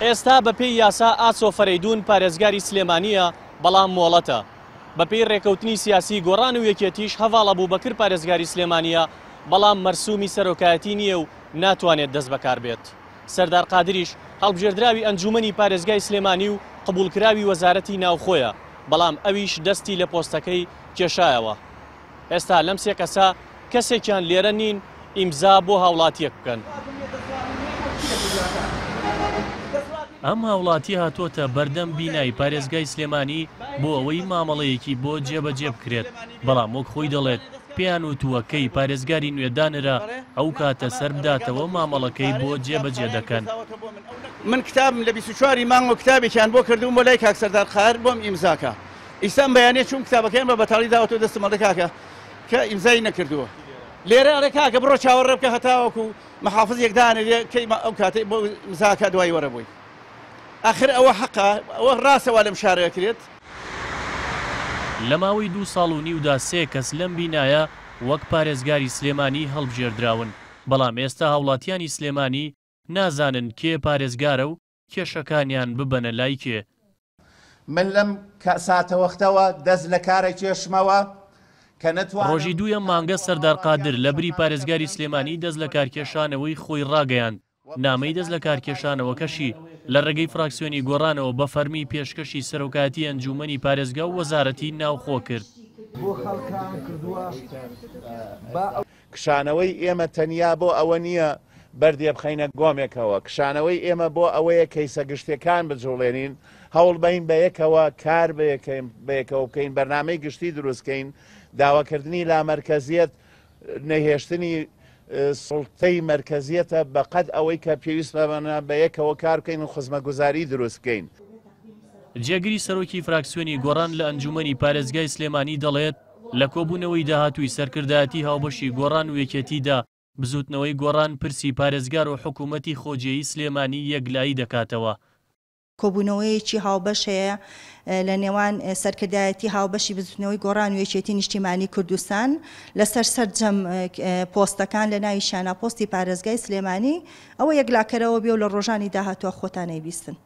ئێستا بەپێی یاسا ئاسۆ فەرەیدوون پارێزگاری سلێمانییە، بەڵام مۆڵەتە. بەپێی رێکەوتنی سیاسی گۆڕان و یەکێتیش هەڤاڵ ئەبوبەکر پارێزگاری سلێمانییە، بەڵام مەرسومی سەرۆکایەتی نییە و ناتوانێت دەستبەکار بێت. سەردار قادریش هەڵبژێردراوی ئەنجوومەنی پارێزگای سلێمانی و قبوڵکراوی وەزارەتی ناوخۆیە، بەڵام ئەویش دەستی لە پۆستەکەی کێشایەوە. ئێستا لەم سێ کەسە کەسێکیان لێرە نین ئیمزا بۆ هاوڵاتییەک بکەن. ئەم هاوڵاتییە هاتۆتە بەردەم بینای پارێزگای سلێمانی بۆ ئەوەی مامەڵەیەکی بۆ جێبەجێ بکرێت، بەڵام وەک خۆی دەڵێت پێیان وتووە کەی پارێزگاری نوێ دانرا ئەو کاتە سەربداتەوە مامەڵەکەی بۆ جێبەجێ دەکەن. من کتابم لە 24 ی مانگەوە کتابێکیان بۆ کردووم بۆ لای کاک سەردار قاهر بۆم ئیمزاکا ئیستا ئەم بەیانیە چووم کتابەکەیان بە بەتاڵی داوەتەوە دەستم ئەڵێ کاکە کە ئیمزای نەکردووە لێرە ئەڵێ کاکە بڕۆ چاوەڕێ بکە هەتاوەکو محافزێک دانرێ کەی ئەو کاتەی بۆ ئیمزاکا دوای وەرە بۆی ئاخر ئەوە حەقە ئەوە ڕاستە وا لەم شارە ئەکرێت. لە ماوەی دوو ساڵ و نیودا سێ کەس لەم بینایە وەک پارێزگاری سلێمانی هەڵبژێردراون، بەڵام ئێستا هاوڵاتیانی سلێمانی نازانن کێ پارێزگارە و کێشەکانیان ببەنە لای کێ. من لەم ساتەوەختەوە دەست لە کارە کێشمەوە کە نەتوانم. ڕۆژی دووی ئەم مانگە سەردار قادر لە بری پارێزگاری سلێمانی دەست لەکارکێشانەوەی خۆی ڕاگەیاند، نامەی دەست لەکارکێشانەوەکەشی لە ڕێگەی فراکسیۆنی گۆڕانەوە بە فەرمی پێشکەشی سەرۆکایەتی ئەنجوومەنی پارێزگا و وەزارەتی ناوخۆ کرد. کشانەوەی ئێمە تەنیا بۆ ئەوە نییە بەردێ بخەینە گۆمێکەوە، کشانەوەی ئێمە بۆ ئەوەیە کەیسە گشتیەکان بجوڵێنین، هەوڵبەین بەیەکەوە کار بەیەکەوە بکەین، بەرنامەی گشتی دروستکەین، داواکردنی لامەرکەزیەت، نەهێشتنی سوڵتەی مەرکەزیەتە بەقەد ئەوەی کە پێویستمانە بەیەکەوە کار بکەین و خزمەتگوزاری دروست بکەین. جێگری سەرۆکی فراکسیۆنی گۆڕان لە ئەنجوومەنی پارێزگای سلێمانی دەڵێت، لە کۆبوونەوەی داهاتووی سەرکردایەتی هاوبەشی گۆڕان و یەکێتیدا، بزووتنەوەی گۆڕان پرسی پارێزگار و حکوومەتی خۆجێیی سلێمانی یەکلایی دەکاتەوە. کۆبوونەوەیەکی هاوبەش هەیە لە نێوان سەرکردایەتی هاوبەشی بزوتنەوەی گۆڕان و یەکێتی نیشتیمانی کوردستان لەسەر سەرجەم پۆستەکان لە ناویشیانا پۆستی پارێزگای سلێمانی، ئەوە یەکلاکەرەوە بێ و لە ڕۆژانی داهاتووە خۆتان ئەیبیستن.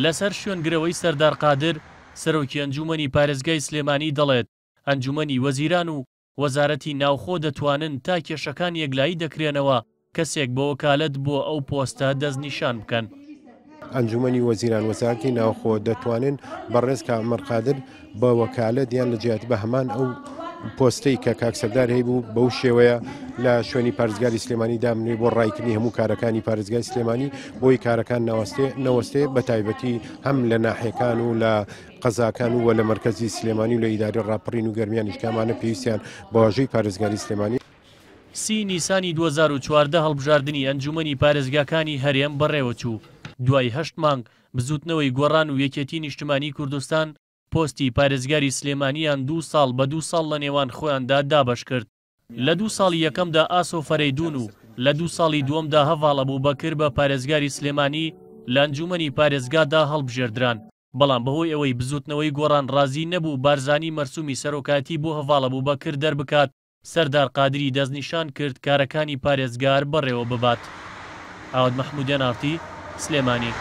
لەسەر شوێنگرەوەی سەردار قادر، سەرۆکی ئەنجوومەنی پارێزگای سلێمانی دەڵێت، ئەنجوومەنی وەزیران و وەزارەتی ناوخۆ دەتوانن تا کێشەکان یەکلایی دەکرێنەوە کەسێک بە وەکالەت بۆ ئەو پۆستە دەستنیشان بکەن. ئەنجومەنی وەزیران، وەزارەتی ناوخۆ دەتوانن بەڕێز کاک عومەر قادر بە وەکالەت یان لە جیاتی بە هەمان ئەو پۆستەی کە کاک سەردار هەیبوو بەو شێوەیە لە شوێنی پارێزگاری سلێمانی دابنرێ بۆ ڕایکردنی هەموو کارەکانی پارێزگای سلێمانی بۆی کارەکان نەوەستێ نەوەستێ بە تایبەتی هەم لە ناحیەکان و لە قەزاکان و لە مەرکەزی سلێمانی و لە ئیداری ڕاپەڕین و گەرمیانیش کە ئەمانە پێویستیان بە واژۆی پارێزگاری سلێمانی. سی نیسانی 2014 هەڵبژاردنی ئەنجومەنی پارێزگاکانی هەرێم بەڕێوەچوو، دوای هەشت مانگ بزوتنەوەی گۆڕان و یەکێتی نیشتمانی کوردستان پۆستی پارێزگاری سلێمانیان دوو ساڵ بە دوو ساڵ لەنێوان خۆیاندا دابەشکرد. لە دوو ساڵی یەکەمدا ئاسۆ فەرەیدوون و لە دوو ساڵی دووەمدا هەڤاڵ ئەبوبەکر بە پارێزگاری سلێمانی لە ئەنجومەنی پارێزگادا هەڵبژێردران، بەڵام بەهۆی ئەوەی بزوتنەوەی گۆڕان ڕازی نەبوو بارزانی مەرسومی سەرۆکایەتی بۆ هەڤاڵ ئەبوبەکر دەربکات، سەردار قادری دەستنیشان کرد کارەکانی پارێزگار بەڕێوە ببات. ئاوات مەحمود، ئێن ئاڕ تی، سلێمانی.